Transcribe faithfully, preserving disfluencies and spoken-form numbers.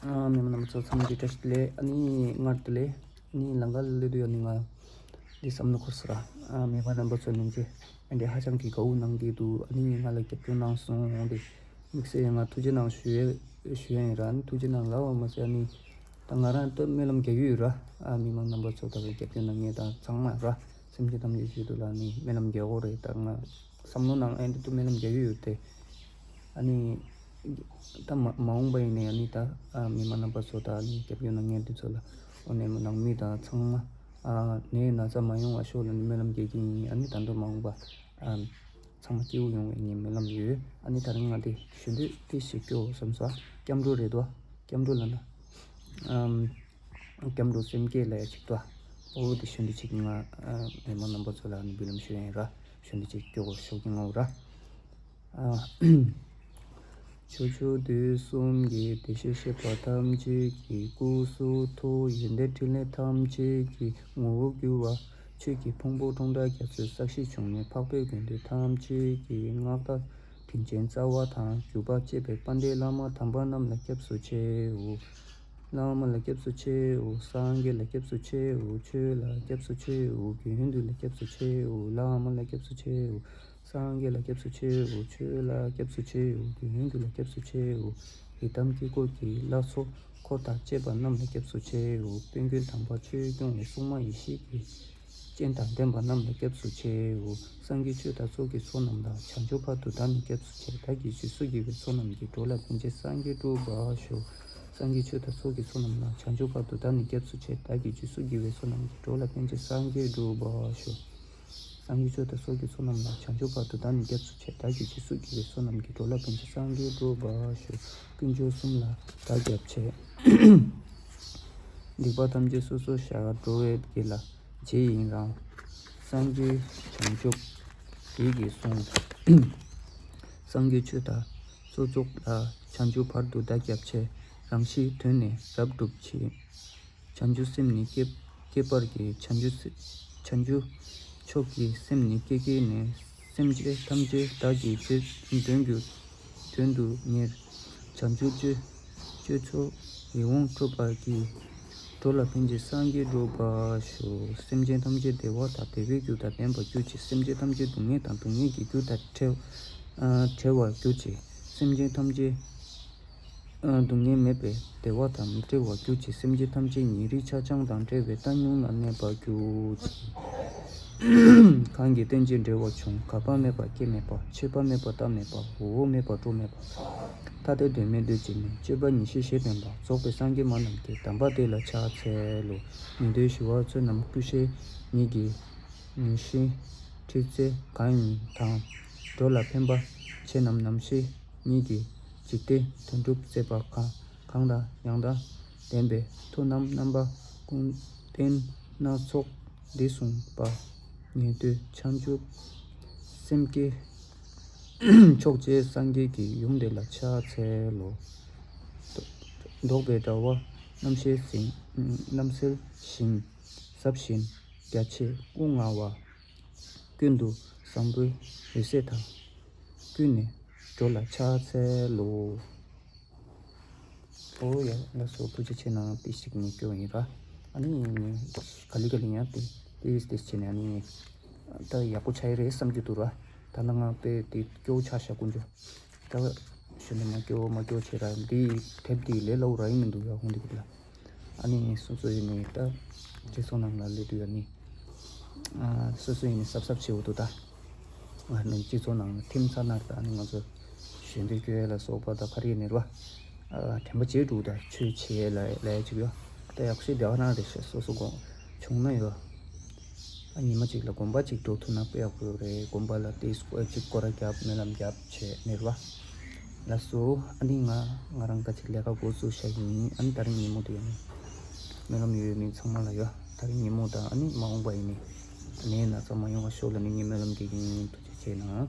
ཨ་མི་མང་རྣམ་པ་ཚོ་ཚང་མ་གི་བཀྲ་ཤིས་བདེ་ལེགས། ཨ་ནི་སྔར་དུ་ལས་ཨ་ནི་ལང་ཀ་ལ་སླེབས་དུས་ཨ་ནི་ང་འདི་བསམ་བློ་འཁོར་སོང་ར། ཨ་མི་མང་རྣམ་པ་ཚོ་ནང་གི་ཨ་འདི་ཧ་ཅང་གི་དགའ་བོ་གནང་གི་འདུག་ཨ་ནི་ང་ལ་རྒྱབ་སྐྱོར་གནང་སོང་འདི་དམིགས་བསལ་ཡང་ང་ཐུགས་རྗེ་གནང་ཞུ་ཡས་ཞུ་ཡས་ཡིན་ར། ཨ་ནི་ཐུགས་རྗེ་གནང་ལབ་པ་མ་ཟད་ཨ་ནི་ད་ང་རང་ད་སྨོན་ལམ་རྒྱག་གི་ཡོད་ར། ཨ་མི་མང་རྣམ་པ་ཚོ་ད་རྒྱབ་སྐྱོར་གནང་མཁན་དང་ཚང་མ་ར་སེམས་ཅན་ཐམས་ཅད་ཆེད་དུ་ལ་ཨ་ནི་སྨོན་ལམ་རྒྱག་དགོས་རེད། ད་ང་བསམ་བློ་ནང་ཨེ་འདི་ཏུ་སྨོན་ལམ་རྒྱག་གི་ཡོད་དེ། ཨ་ནི་ད་མ་མ་འོངས་པ་ཡིན་ནའི་ཨ་ནི་ད་ཨ་མི་མང་རྣམ་པ་ཚོ་ད་ཨ་ནི་རྒྱབ་སྐྱོར་གནང་མཁན་དེ་ཚོ་ལ་དངོས་གནས་ནང་མི་དང་ཚང་མ་ཨ་ནད་ན་ཚ་མ་ཡོང་བ་ཤོག་ལ་ནི་སྨོན་ལམ་རྒྱག་གི་ཡིན། ཨ་ནི་ད་དུང་མ་འོངས་པ་ཨ་ཚང་མ་སྐྱིད་པོ་ཡོང་བའི་ངའི་སྨོན་ལམ་ཡོད། ཨ་ནི་ད་རིང་ང་དེ་ཞུ་འདོད་དེ་ཞིག་སྐྱོ་བསམ་སོང་། སྐྱབས་འགྲོ་རེད་དོ། སྐྱབས་འགྲོ་ལ་ན་ཨམ་སྐྱབས་འགྲོ་སེམས་བསྐྱེད་ལ་ཡ་ཅིག་ཏོ། ཨོ་དེ་ཞུ་འདོད་ཅིག་ང་ཨ་མི་མང་རྣམ་པ་ཚོ་ལ་ནི་འབུལ་ལམ་ཞུ་ཡིན་ར། ཞུ་འདོད་ཅིག་སྐྱོ་བོ་ཤོག་གི་ངོ་ར། ཨ། ཕྱོགས་བཅུ་དུས་གསུམ་གྱི་བདེ་གཤེགས་སྐྱེས་པ་ཐམས་ཅད་ཀྱི་སྐུ་གསུང་ཐུགས་ཡོན་ཏན་ཕྲིན་ལས་ཐམས་ཅད་ཀྱི་ངོ་བོར་གྱུར་པ། ཆོས་ཀྱི་ཕུང་པོ་གྲངས་བདག་རྒྱ་མཚོའི་ས་གཞི་བྱུང་ནས་འཕགས་པའི་དགེ་འདུན་ཐམས་ཅད་ཀྱི་མངའ་བདག་དྲིན་ཅན་རྩ་བ་དང་གྲུབ་པ་བཅས་པའི་དཔལ་ལྡན་བླ་མ་དམ་པ་རྣམས་ལ་སྐྱབས་སུ་མཆིའོ། བླ་མ་ལ་སྐྱབས་སུ་མཆིའོ། སངས་རྒྱས་ལ་སྐྱབས་སུ་མཆིའོ། ཆོས་ལ་སྐྱབས་སུ་མཆིའོ། དགེ་འདུན་ལ་སྐྱབས་སུ་མཆིའོ། བླ་མ་ལ་སྐྱབས་སུ་མཆིའོ། སངས་རྒྱས་ལ་སྐྱབས་སུ་མཆིའོ། ཆོས་ལ་སྐྱབས་སུ་མཆིའོ། དགེ་འདུན་ལ་སྐྱབས་སུ་མཆིའོ། ཡི་དམ་དཀྱིལ་འཁོར་གྱི་ལྷ་ཚོགས་འཁོར་དང་བཅས་པ་རྣམས་ལ་སྐྱབས་སུ་མཆིའོ། དཔལ་མགོན་དམ་པ་ཆོས་སྐྱོང་བའི་སྲུང་མ་ཡེ་ཤེས་ཀྱི་སྤྱན་དང་ལྡན་པ་རྣམས་ལ་སྐྱབས་སུ་མཆིའོ། སངས་རྒྱས་ཆོས་དང་ཚོགས་ཀྱི་མཆོག་རྣམས་དང་། བྱང་ཆུབ་བར་དུ་བདག་ནི་སྐྱབས་སུ་མཆི། བདག་གིས་རྗེས་སུ་བགྱིས་པའི་ཚོགས་རྣམས་ཀྱིས། འགྲོ་ལ་ཕན་ཕྱིར་སངས་རྒྱས་འགྲུབ་པར་ཤོག། སངས་རྒྱས་ཆོས་དང་ཚོགས་ཀྱི་མཆོག་རྣམས་དང་། བྱང་ཆུབ་བར་དུ་བདག་ནི་སྐྱབས་སུ་མཆི། བདག་གིས་རྗེས་སུ་བགྱིས་པའི་ཚོགས་རྣམས་ཀྱིས། འགྲོ་ལ་ཕན་ཕྱིར་སངས་རྒྱས་འགྲུབ་པར་ཤོག། སངས་རྒྱས་ཆོས་དང་ཚོགས་ཀྱི་མཆོག་རྣམས་དང་། བྱང་ཆུབ་བར་དུ་བདག་ནི་སྐྱབས་སུ་མཆི། བདག་གིས་རྗེས་སུ་བགྱིས་པའི་ཚོགས་རྣམས་ཀྱིས། འགྲོ་ལ་ཕན་ཕྱིར་སངས་རྒྱས་འགྲུབ་པར་ཤོག། དཀོན་མཆོག་གསུམ་ལ་བདག་སྐྱབས་མཆི། སྡིག་པ་ཐམས་ཅད་སོ་སོར་བཤགས། འགྲོ་བའི་དགེ་ལ་རྗེས་ཡི་རང་། སངས་རྒྱས་བྱང་ཆུབ་ཡིད་ཀྱིས་བཟུང་། སངས་རྒྱས་ཆོས་དང་ཚོགས་རྫོགས་ལ། བྱང་ཆུབ་བར་དུ་བདག་སྐྱབས་མཆི། རང་གཞན་དོན་ནི་རབ་བསྒྲུབ་ཕྱིར། བྱང་ཆུབ་སེམས་ནི་བསྐྱེད་བསྐྱེད་པར་བགྱི། བྱང་ཆུབ་སེ་བྱང་ཆུབ་མཆོག་གི་སེམས་ནི་བསྐྱེད་བགྱི་ནས། སེམས་ཅན་ཐམས་ཅད་བདག་གིས་བྱས་དོན་གྱི་དོན་དུ་གཉེར། བྱང་ཆུབ་སྤྱོད་སྤྱོད་ཚོགས་ཡིད་འོང་སྒྲུབ་པར་བགྱི། འགྲོ་ལ་ཕན་ཕྱིར་སངས་རྒྱས་འགྲུབ་པར་ཤོག། སེམས་ཅན་ཐམས་ཅད་བདེ་བ་དང་བདེ་བའི་རྒྱུ་དང་ལྡན་པར་གྱུར་ཅིག། སེམས་ཅན་ཐམས་ཅད་སྡུག་བསྔལ་དང་སྡུག་བསྔལ་གྱི་རྒྱུ་དང་བྲལ་ཨ་བྲལ་བར་གྱུར་ཅིག། སེམས་ཅན་ཐམས་ཅད་ཨ་སྡུག་བསྔལ་མེད་པའི་བདེ་བ་དང་མི་འབྲལ་བར་གྱུར་ཅིག། སེམས་ཅན་ཐམས་ཅད་ཉེ་རིང་ཆ་ཚང་དང་བྲལ་བའི་བཏང་སྙོམས་ལ་གནས་པར་གྱུར་ཅིག། གང་གིས་རྟེན་ཅིང་འབྲེལ་བར་འབྱུང་། འགག་པ་མེད་པ་སྐྱེ་མེད་པ། ཆད་པ་མེད་པ་རྟག་མེད་པ། འོང་འོང་མེད་པ་འགྲོ་མེད་པ། ཐ་དད་དོན་མེད་སྡོད་ཅིང་གནས། སྤྱོད་པ་ཉེར་ཞི་ཞེས་བསྟན་པ། རྫོགས་པའི་སངས་རྒྱས་སྨྲ་རྣམས་ཀྱི། གདམས་པ་འདི་ལ་ཕྱག་འཚལ་ལོ། ཉན་ཐོས་ཞི་བ་འཚོ་རྣམས་ཀུན་ཤེས་ཉིད་ཀྱི། ཉེར་ཞི་ཁྲིད་རྩེ་གང་ཡིན་དང་། འགྲོ་ལ་ཕན་པ་བྱེད་རྣམས་རྣམ་ཤེས་ཉིད་ཀྱི། འཇིག་རྟེན་དོན་སྒྲུབ་མཛད་པ་གང་། གང་དང་ཡང་དག་ལྡན་པའི་མཐུ་རྣམས་རྣམ་པ་ཀུན་ལྡན་སྣ་ཚོགས་འདི་གསུངས་པ། ཉན་ཐོས་བྱང་ཆུབ་སེམས་བསྐྱེད་མཆོག་བཅས་སངས་རྒྱས་ཀྱི་ཡུམ་དེ་ལ་ཕྱག་འཚལ་ལོ། ལྡོག་པའི་དྲ་བ་རྣམ་ཤེས་ཟིན་རྣམ་སེལ་ཞིང་ཟབ་ཞིང་རྒྱ་ཆེ་དབུ་མངའ་བ། ཀུན་ཏུ་བཟང་པོའི་འོད་ཟེར་དང་། ཀུན་ནས་འགྲོ་ལ་ཕྱག་འཚལ་ལོ། ཨོ་ཡ་ལགས་སོ། ཐུགས་རྗེ་ཆེ་གནང་། ཏི་ཞིག་ནས་སྐྱོ་ཡིན་ར། ཨ་ནི་ངས་ག་ལེ་ག་ལེ་ཡང་ཏི་ཏི་ཏི་བྱས་ནས་ཨ་ནི་ད་ཡག་པོ་ཆགས་ཡི་རེད་བསམ་གྱི་འདུག་ར། ད་ལ་ང་དཔེ་ཏི་སྐྱོ་ཆགས་ཤག་དཀོན་མཆོག། ད་ཞུ་ནས་མ་སྐྱོ་མ་སྐྱོ་བྱེད་ར། འདི་དེབ་འདི་ལས་སླ་བོ་ར་ཡིན་མི་འདུག་ཡ། ཧོང་འདི་གི་ལ། ཨ་ནི་སོ་སོ་ཡིན་ནི་ད་སྤྱི་ཚོགས་ནང་ལ་སླེབས་དུས་ཨ་ནི་ཨ་སོ་སོ་ཡིན་ནི་གཟབ་གཟབ་བྱེད་འོ་དུ་ད། ཨ་ནི་སྤྱི་ཚོགས་ནང་ལ་ཐིམ་ཚར་ན་ད་ཨ་ནི་ང་ཚོ་ཞོན་པའི་སྐྱོ་ཡ་ལ་སོགས་པ་ད་ག་རེ་ཡིན་ནི་ར། ཨ་དྲན་པ་བརྗེད་འགྲོ་ད་ཆོས་བྱེད་ལ་ལས་ཅིག་ཡོད། ད་ཡག་ཤོས་བདེ་བ་ན་རེ་ཤ་སོ་སོ་དགོངས་བྱུང་ན་ཡོད། ཨ་ཉི་མ་གཅིག་ལ་དགོན་པ་གཅིག་འགྲོ་ཐུབ་ན་དཔེ་ཡག་པོ་ཡོད་རེད། དགོན་པ་ལ་ཏེ་སྐོར་གཅིག་སྐོར་ར་རྒྱབ་སྨོན་ལམ་རྒྱབ་བྱས་ནས་ར། ལགས་སོ། ཨ་ནི་ང་ང་རང་ད་ཅིག་ལས་ཀ་འགོ་བཙུགས་ཤག་ཡིན། ཨ་ནི་ད་རིང་ཉིན་མོ་དེ་ཡང་ནི་སྨོན་ལམ་ཡོད་ཡོད་མིན་ཚང་མ་ལ་ཡོད། ད་རིང་ཉིན་མོ་དང་ཨ་ནི་མ་འོངས་པ་ཡིན་ནི་ནད་ན་ཚ་མ་ཡོང་བ་ཤོག་ལ་ནི་ངས་སྨོན་ལམ་རྒྱག་གི་ཡིན། ཐུགས་རྗེ་ཆེ་གནང་།